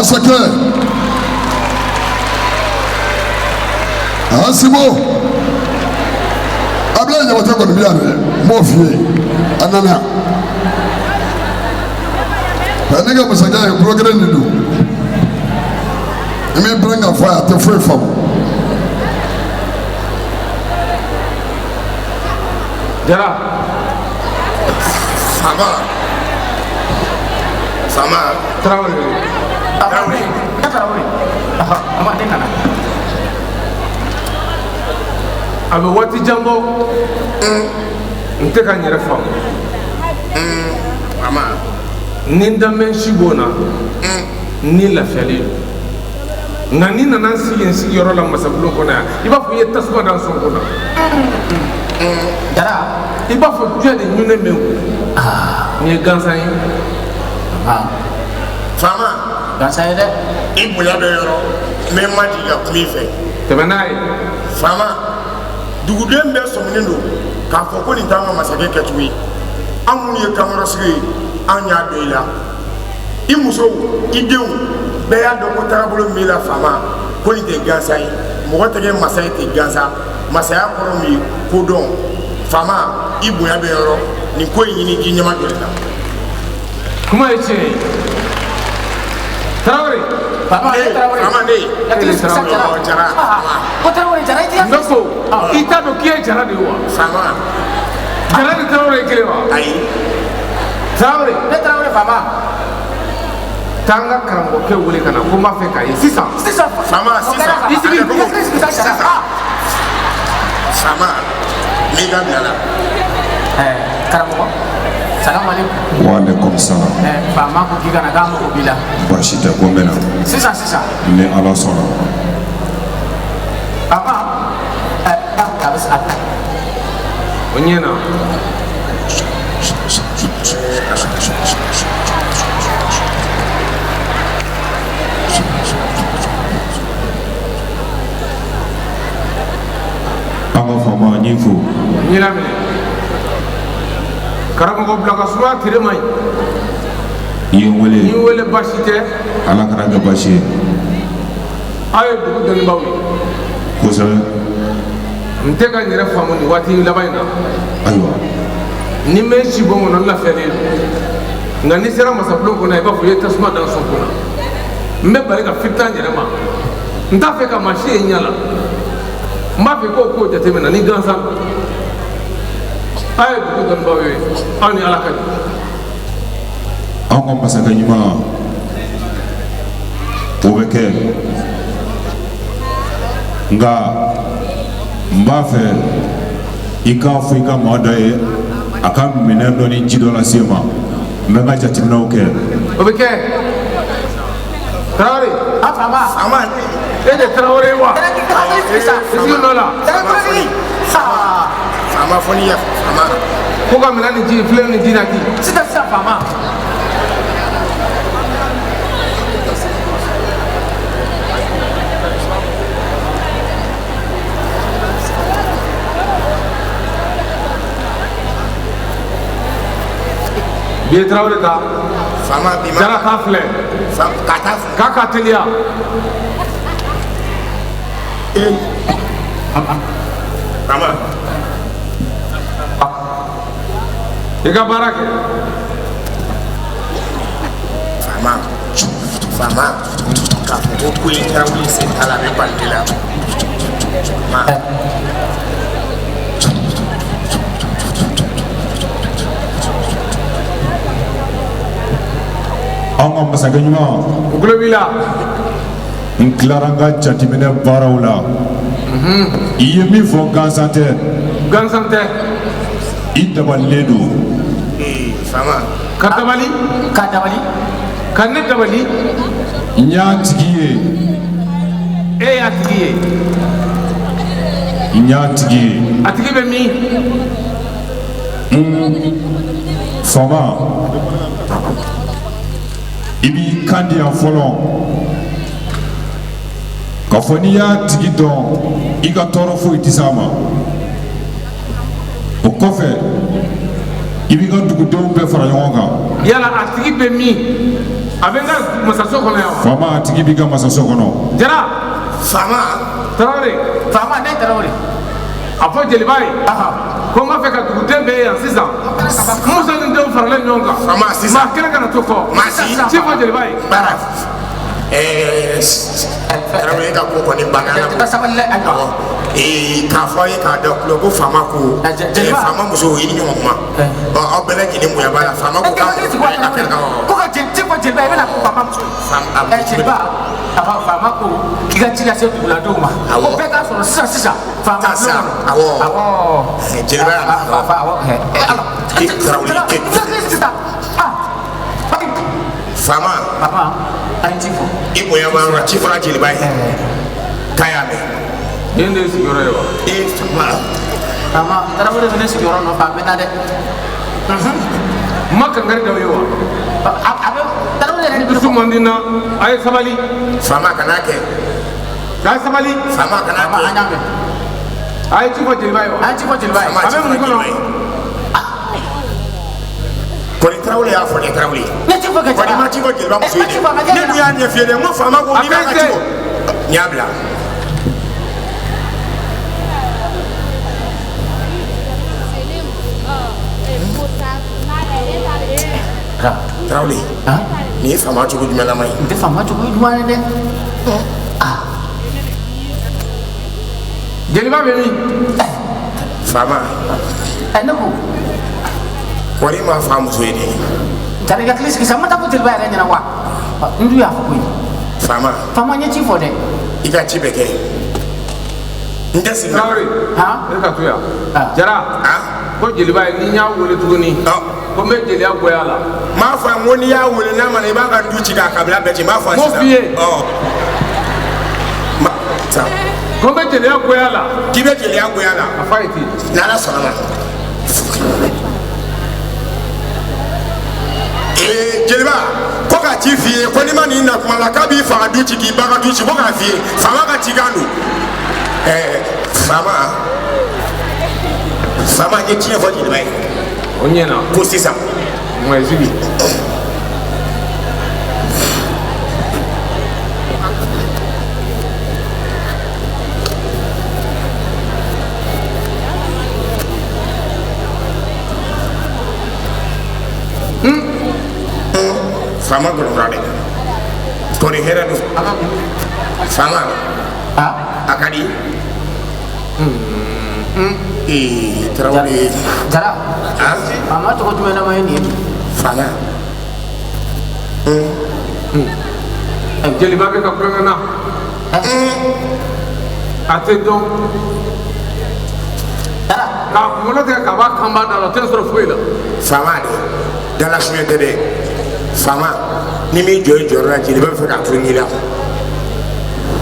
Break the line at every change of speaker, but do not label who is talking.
Masakɛ Asimo Ablaye Jabate kɔni bɛ yan dɛ, n b'o f'i ye, a nana. Ne ka masakɛ ye tulo kelen de don, i m'i pɛrɛn k'a fɔ a ye, a tɛ foyi faamu.
Jara.
Faama, faama.
Tarawele.
Tarawele.
Tarawele, a ma ne nana.
A bɛ waati jan bɔ, n tɛ ka n yɛrɛ faamu.
Faama.
Ni n danbɛ si b'o na, ni lafiyalen don, nka ni nana n sigi n sigiyɔrɔ la masabulon kɔnɔ yan, i b'a fɔ i ye tasuma da n sɔnkun na.
Jara.
I b'a fɔ jɔn de ɲunnen bɛ n kun nin ye gansan ye.
Faama.
Gansan ye dɛ.
I bonya bɛ yɔrɔ n bɛ ma jigin ka kuma i fɛ.
Tɛmɛ n'a ye.
Faama, duguden bɛɛ sɔminen don k'a fɔ ko nin t'an ka masakɛ kɛcogo ye. An minnu ye kankɔrɔsigi ye, an y'a dɔn i la, i musow, i denw bɛɛ y'a dɔn ko tagabolo min b'i la, faama, ko nin tɛ gansan ye. Mɔgɔ tɛ kɛ masa ye ten gansan. Masaya kɔrɔ min ye kodɔn. Faama, i bonya bɛ yɔrɔ, nin ko in ɲini k'i ɲɛma jɔ la.
Kuma ye tiɲɛ ye, Tarawele.
Faama, ne Tarawele.
Faama, ne ye.
Yakili sisan Jara.
Jara.
Ko Tarawele, Jara, i tɛ.
N bɛ ko i t'a dɔn k'i ye Jara de ye wa?
Faama.
Jara ni Tarawele ye kelen wa?
Ayi.
Tarawele.
Ne Tarawele, faama.
Taa n ka karamɔgɔkɛ wele ka na ko n b'a fɛ k'a ye sisan.
Sisan.
Faama, sisan.
I sigi.
Yakili sisan Jara.
Faama, n'i ka bila la.
Karamɔgɔ, salamu aleykum.
Waaleykum salam.
Faama ko k'i ka na, k'a mago b'i la.
Baasi tɛ, ko n bɛ na.
Sisan sisan.
Ni Ala sɔnna.
Faama, a bɛ a.
O ɲɛna.
An ka faama, n y'i fo.
N y'i laminɛ, karamɔgɔ. Bila ka suma tere ma ɲi.
I ye n wele.
N y'i wele, baasi tɛ.
Ala kana kɛ baasi ye.
Aw ye dugu dɔnnibaaw ye.
Kosɛbɛ.
N tɛ ka n yɛrɛ faamu nin waati laban in na.
Ayiwa.
Ni n bɛ si bon kɔnɔ, n lafiyalen don, nka n'i sera masabulon kɔnɔ, i b'a fɔ i ye tasuma da n sɔnkun na. N bɛ bali ka firita n yɛrɛ ma, n t'a fɛ ka maa si ye n ɲɛ la. N b'a fɛ k'o ko jateminɛ ni gansan don. Aw ye dugu dɔnnibaaw ye, aw ni Ala ka di.
An ka masakɛ ɲuman, o bɛ kɛ, nka n b'a fɛ i k'a fɔ i ka maa dɔ ye a ka minɛn dɔ ni ji dɔ lase n ma, n bɛ n ka jateminɛw kɛ.
O bɛ kɛ, Tarawele.
A faama.
Faama.
E de Tarawele ye wa?
Yakili sisan.
I sigi nɔ la.
Jara kulo.
Faama, fɔ ni yafa, faama.
Ko ka minɛn ni ji filen ni ji na di.
Sisan sisan, faama.
Bi ye Tarawele ta.
Faama, bi ma.
Jara t'a filɛ.
Ka taa filɛ.
K'a ka teliya.
Faama.
I ka baara kɛ.
Faama, faama, k'a fɔ ko ko in Tarawele sen t'a la, a bɛ bali ne la, faama.
An ka masakɛ ɲuman.
N tulo b'i la.
N tilara n ka jateminɛ baaraw la. I ye min fɔ, gansan tɛ.
Gansan tɛ.
I dabalilen don.
Faama.
Ka dabali.
Ka dabali.
Ka ne dabali.
N y'a tigi ye.
E y'a tigi ye.
N y'a tigi ye.
A tigi bɛ min?
Faama, i b'i kan di yan fɔlɔ k'a fɔ n'i y'a tigi dɔn, i ka tɔɔrɔ foyi tɛ s'a ma. O kɔfɛ, i b'i ka dugudenw bɛɛ fara ɲɔgɔn kan.
Yala a tigi bɛ min? A bɛ n ka masaso kɔnɔ yan wa?
Faama, a tigi b'i ka masaso kɔnɔ.
Jara.
Faama.
Tarawele.
Faama, ne Tarawele.
A fɔ jeliba ye ko n b'a fɛ ka duguden bɛɛ ye yan sisan, muso ni denw faralen ɲɔgɔn kan.
Faama, sisan.
Maa kelen kana to kɔ.
Maa si.
Ci fɔ jeliba ye.
Baara Tarawele ka ko kɔni banna la.
Ka sabali dɛ, ayiwa.
Awɔ, k'a fɔ aw ye k'a da kulo ko faama ko
Ah, jeliba.
faama muso i ni ɲɔgɔn kuma. Ɔ, aw bɛɛ lajɛlen bonya b'a la, faama ko
E
k'a
hakili sigi wa Tarawele. Ko ka ci fɔ jeliba ye, i bɛna fɔ faama muso ye.
Faama-
Ɛ jeliba, a fɔ faama ko k'i ka ci lase duguladenw ma.
Awɔ.
Ko bɛɛ k'a sɔrɔ sisan sisan. Faama
Taa sa,
bulon kɔnɔ.
awɔ.
Awɔ.
Jeliba y'a
A- a- a- awɔ. Ɛ ala.
I Tarawele,
Hakili sigi sisan. Ah.
Faama.
Faama, a ye ci fɔ.
I bonya b'a yɔrɔ, ci fɔra jeliba ye k'a y'a mɛn.
Nin de ye sigiyɔrɔ ye wa?
Ee faama.
Faama, Tarawele bɛ ne sigiyɔrɔ nɔfɛ a mɛnna dɛ.
N ma kankari d'aw ye wa?
A bɛ Tarawele yɛrɛ de bɛ
Dusu man di n na, a ye sabali.
Faama, kan'a kɛ.
A ye sabali.
Faama, kan'a
Faama, an
kɛ.
y'a mɛn.
A ye ci fɔ jeliba ye wa?
An ye ci fɔ jeliba ye.
Faama,
A
ci
bɛ
fɔra
mun kɔnɔ?
jeliba ye. Kɔni Tarawele y'a fɔ dɛ, Tarawele.
Ne ci fɔ kɛ
Kɔni ma ci fɔ jeliba muso ye
Ma ci fɔ a ma
dɛ.
kɛ
Ne dun y'a ɲɛf'i ye dɛ, n ko faama ko n'i b'a ka ci fɔ. N y'a bila. Tarawele, nin ye faama cogo jumɛn lama ye?
N tɛ faama cogo ɲuman ye dɛ.
Jeliba bɛ min?
Faama.
Ɛ ne ko.
Kɔni ma fa muso ye dɛ.
Jara, i hakili sigi sa, n ma taa fɔ jeliba yɛrɛ ɲɛna wa? N dun y'a fɔ koyi.
Faama.
Faama, n ye ci fɔ dɛ.
I ka ci bɛ kɛ. N tɛ segin.
Tarawele.
Han?
E ka to yan.
Ah.
Jara.
Ah.
Ko jeliba ye, ni n y'a wele tuguni,
Ɔ.
ko n bɛ jeliya goya a la.
N b'a fɔ a ye, n ko n'i y'a wele n'a ma na, i b'a ka du ci k'a kabila bɛɛ ci, n b'a fɔ a ye
M'o
sisan.
f'i ye.
Ɔ. N b'a sisan.
Ko n bɛ jeliya goya a la.
K'i bɛ jeliya goya a la.
A f'a ye ten.
N'Ala sɔnna ma. Ee jeliba ko ka ci f'i ye ko n'i ma nin na kuma la k'a b'i fa ka du ci k'i ba ka du ci, ko k'a f'i ye faama ka cikan don. Ɛɛ faama, faama, n ye tiɲɛ fɔ jeliba ye.
O ɲɛna.
Ko sisan.
Nka i sigi.
Faama gɔlɔkura dɛ, kɔni hɛrɛ don faama.
Ah.
A ka di. Ee Tarawele.
Jara.
Ah.
Faama cogo jumɛn lama ye nin ye?
Faama.
Jeliba bɛ ka kulonkɛ na. A tɛ dɔn.
Jara.
K'a kunkolo tigɛ ka bɔ a kanba da la, o tɛ sɔrɔ foyi la.
Faama de dala suɲɛ tɛ dɛ, faama. Ni m'i jɔ i jɔyɔrɔ la, jeliba bɛ fɛ k'a tulonkɛ i la.